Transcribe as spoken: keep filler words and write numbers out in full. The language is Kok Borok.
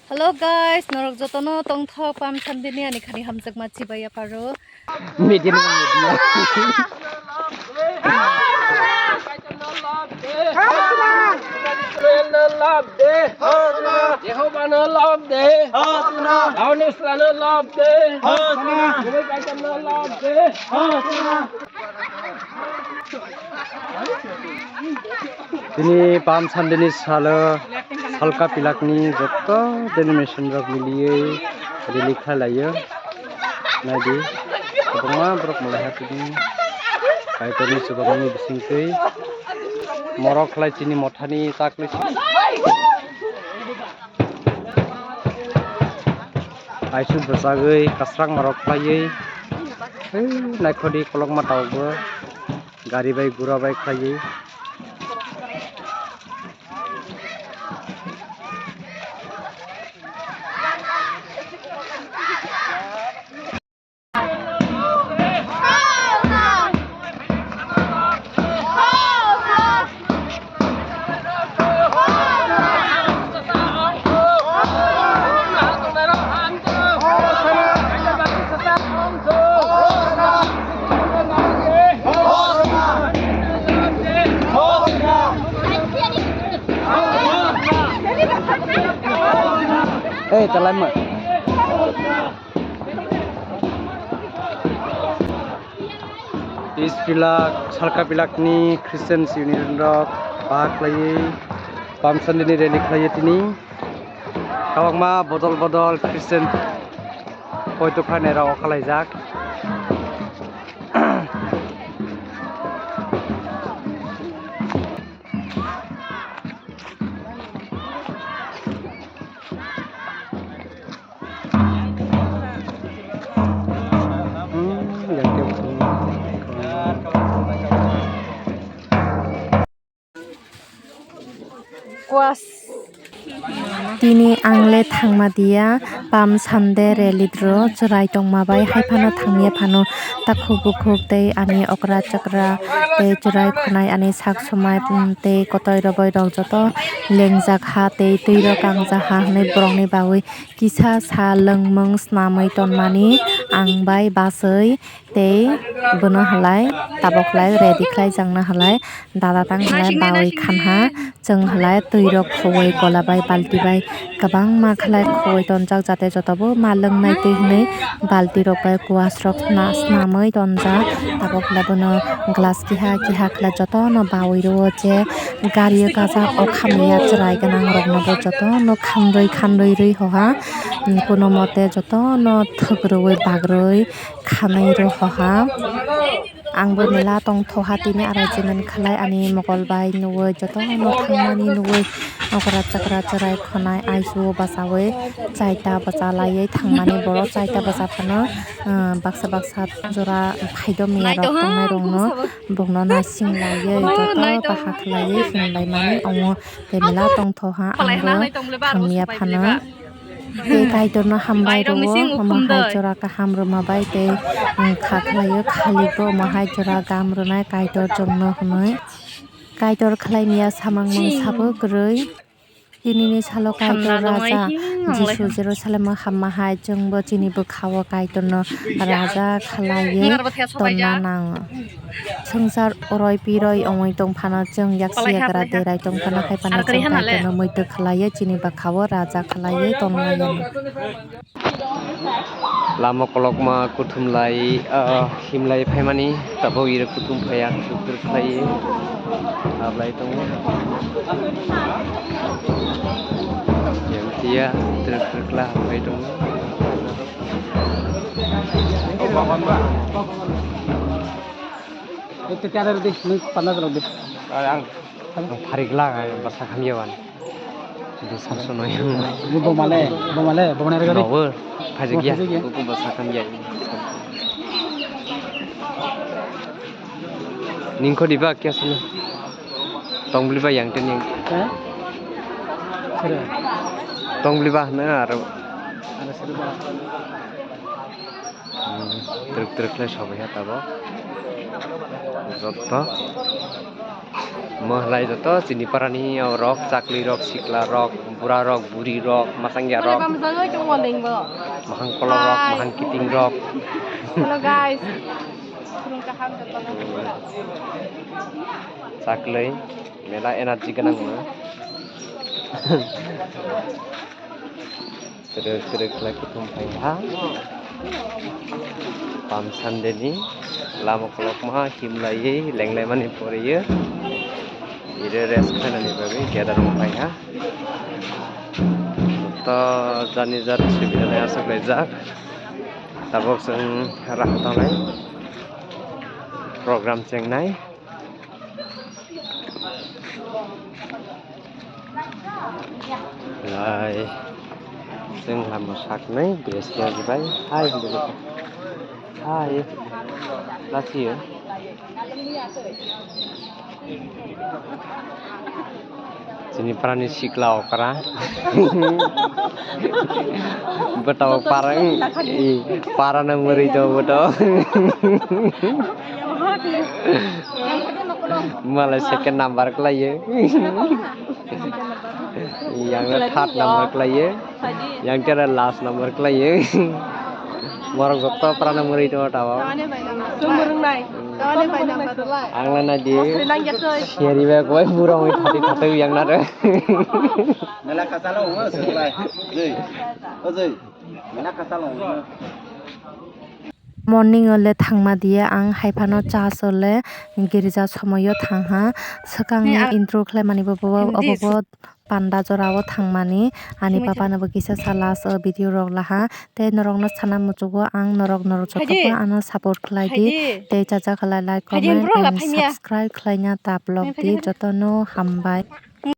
Hello guys, norok jotono tongthok Palm Sunday ni ani khani hamjakma chibai yapharo. Media ni media. Jehovah no love de. Aonesla no love de. Tini Palm Sunday ni salo salka pilak ni joto denomination rok miliui rally khlai laio. Naidi, kwbangma borok malaiha tini Kaitorni chubachu ni bisingtwi morok khlai chini mothani chakli. Kaisuk bwchagwi kwchwrang rok khlaiwi, hei, naikhodi kolokma tabukbo gari bai gura bai khlaiwi. Ei, talaima. East Pilak, Salka Pilak ni Christian Union rok bahai khlaiwi Palm Sunday ni rally khlaiwi tini. Kwbangma bodol bodol Christian poito khlainai rok khlaijak. Tini ang le thangma diya, Palm Sunday rally ro chwrai tongma bai hai phano thangya phano takhuk bukhuk tei ani okra chakra tei chwrai khonai ani sak swmai, um, tei kotoi rogoi rok joto lengjak ha tei twi rok kangjak ha hwnwi borok ni bagwi kisa sa lwngmung snamwi tonmani ang bai bachwi tei bono halai tabok khlai ready khlai jakna halai dada tang halai bawi khanha. Chwng halai twi rok khowoi gola bai balti bai kwbangma khlai khowoi tonjak, jate jotobo ma lwngnai twi hwnwi balti rok bai kuas rok sna-, snamwi tonjak. Tabok le bono glass kiha kiha khlai jotono bawi rwo je gari o kajak o khamya chwrai gwnang rokno bo jotono khandwi khandwi rwi hoha, kuno mote jotono thwk rwi bagrwi khanwi rw hoha. Ang bo mela tongthoha tini arai jemen khlai ani mokol bai nugwi jotono thangmani nugwi okra chakra chwrai khonai aisu bachawi chaita bacha laiwi thangmani borok chaita bacha phano, ah, baksa baksa jora phaido miya rok tongnai rokno bokno naising laiwi joto baha khlaiwi hinlai mani omo tei mela tongthoha ang bo thangya phano. Tei Kaitorno hambai rwo, omo hai jora kaham rwma bai tei, um, kha khlaio, khaligo omo hai jora gam rwnai Kaitor chwngno hwnwi. Kaitor khlai miya samang mung sabo kwrwi. Tinini salo Kaitor Raja Jisu Jerusalem o hamma hai chwngbo chini bwkhao Kaitorno Raja khlaiwi tonna nango. Swngchar oroi piroi ongoi tong phano chwng yaksi yagra derai tong phano hai phano chwng Kaitorno muitu khlaiwi chini bwkhao raja khlaiwi tong laio. Lama kolokma kuthum lai, ah, himlai phaimani tabuk iro kuthum phaiya, kuthum khlaiwi hablai tongo. Yang tia truk truk la hablai tongo. Ete tiada rodi, nung pandas rodi. Ang, ang pharik la, basa khamya wan. Samsung no yang. Bo male, bo male, bo male rodi. Bo pharik ya. Bo basa khamya. Ningko diba kya sini? Tongbli ba yang ten yang. Hah? Sira. Tongbli ba na aro. Aro sira ba. Hmm, truk truk le sobai ha tabo. Jotto. Mwhlai joto chini parani rok, chakli rok, sikla rok, bura rok, buri rok, masangya rok, mahang kolok rok, mahang kiting rok. Hello guys. Khulum kaham jotono. Chakli mela energy gwnang no. Kwrwk kwrwk khlai kuthum phai ha. Palm Sunday ni lama kolokma himlaiwi lenglaimani poriyo. Ire rest khlainani bagwi gather wng phai ha. To jani jat subida nai aswk laijak. Tabuk chwng raha tongnai program chengnai. Lai, chwng lama saknai dress rok bai hai hinwi hai lachiyo. Chini parani sikla okra. Bwtao parang, i, parana mwrwi tongo bwtao. Malai second number khlaiyo. Yang third number khlaiyo. Yang kera last number khlaiyo. Borok joto parana mwrwi tongo tabuk. Ang lai nai di. Seri bai koi burung thati thati yang nare. Mela kasalo, o Seri bai. Jai. O jai. Mela kasalo. Morning o le thangma diye, ang hai phano church o le girja somoyo thang ha. Swkang ni intro khlai mani bo, bo, bo, obo bo panda jora o thang mani. Ani papa no bo kisa sa last o video rok la ha. Tei norok no sana muchugo ang, norok norok joto pho ano support khlai di. Tei cha cha khlai like, comment and subscribe khlai na ta vlog di. Joto no hambai.